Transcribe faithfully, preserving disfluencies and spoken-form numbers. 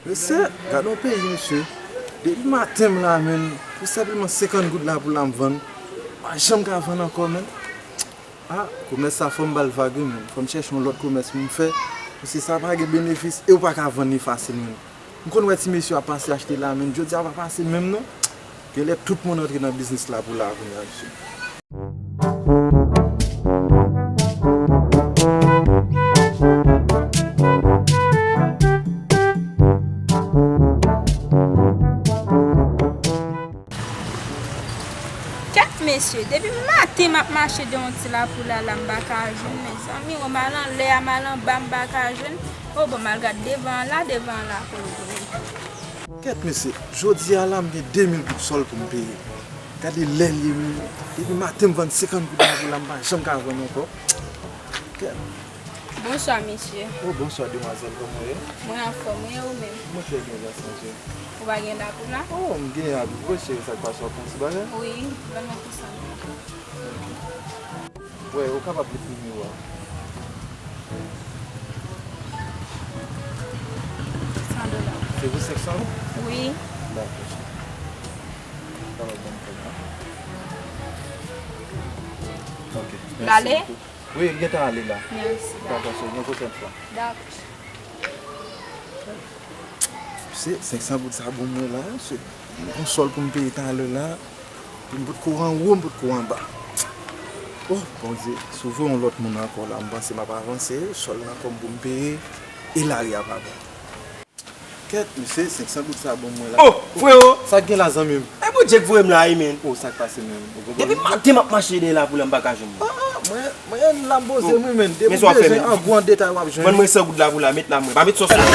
Mesye, gade yon peyi, mesye. Depi maten m la, menm, pou senpleman senkant goud la pou la m vann, m pa janm ka vann ankò, menm. Ah, komès sa fò m ba l vag, wi, menm. Fò m chèche yon lòt komès pou m fè. Paske sa pa gen benefis e ou pa ka vann li fasil, menm. M konn wè ti mesye yo ap pase achte la, menm. Jodi a pa pase menm, non. Genlè tout moun antre nan biznis la pou la kounye a, mesye. Kèt mesye, depi maten m ap mache de yon ti lapoula la, m pa ka jwenn, mezanmi. O, m al anlè a, m al anba, m pa ka jwenn. O, bon, m al gad devan an la, devan an la, kologone. Kèt mesye, jodi a la, m gen de mil goud sòl pou m peye. Gade lè l ye menm. Depi maten m vann senkant goud lapoula, m pa janm ka vann ankò. Kèt. Bonswa, mesye. Oh, bonswa, demwazèl, kòman w ye? Mwen anfòm, wi, e ou menm? Mwen trè byen, grasye a Dye. Ou pa gen lapoula? Oh, m gen a, wi, cheri, sa k pase, w ap pran ti bagay? Wi, ban mwen pou sa. Wè, ou kapab ekri nimewo a. San dola. Se pou senk san? Wi. Dakò. Ou kapab ban m kòb la. Ok, mèsi. L ale? Wi, l gentan ale la. Mèsi. Dakò, se yon pwochèn fwa. Dakò. Se senk san goud sa bon mwen la, se yon sòl pou m peye talè la. M potko anwo, m potko anba. Oh, Bondye, si w voye yon lòt moun ankò la, m panse m ap avanse, sòl nan kò m pou m peye, e lari a pa bon. Kèt, mesye, senk san goud sa bon mwen la. Oh, freo! Sa k gen la, zanmi m? E Bondye k voye m la, wi, men. Oh, sa k pase menm? Ou konprann? Depi maten m ap mache dèyè lapoula, m pa ka jwenn moun. Ah, mwen, mwen la m poze m, wi, men. Depi w bezwen an gwo an detay, w ap jwenn. Ban mwen san goud lapoula, met la mwen. Pa met sòs la.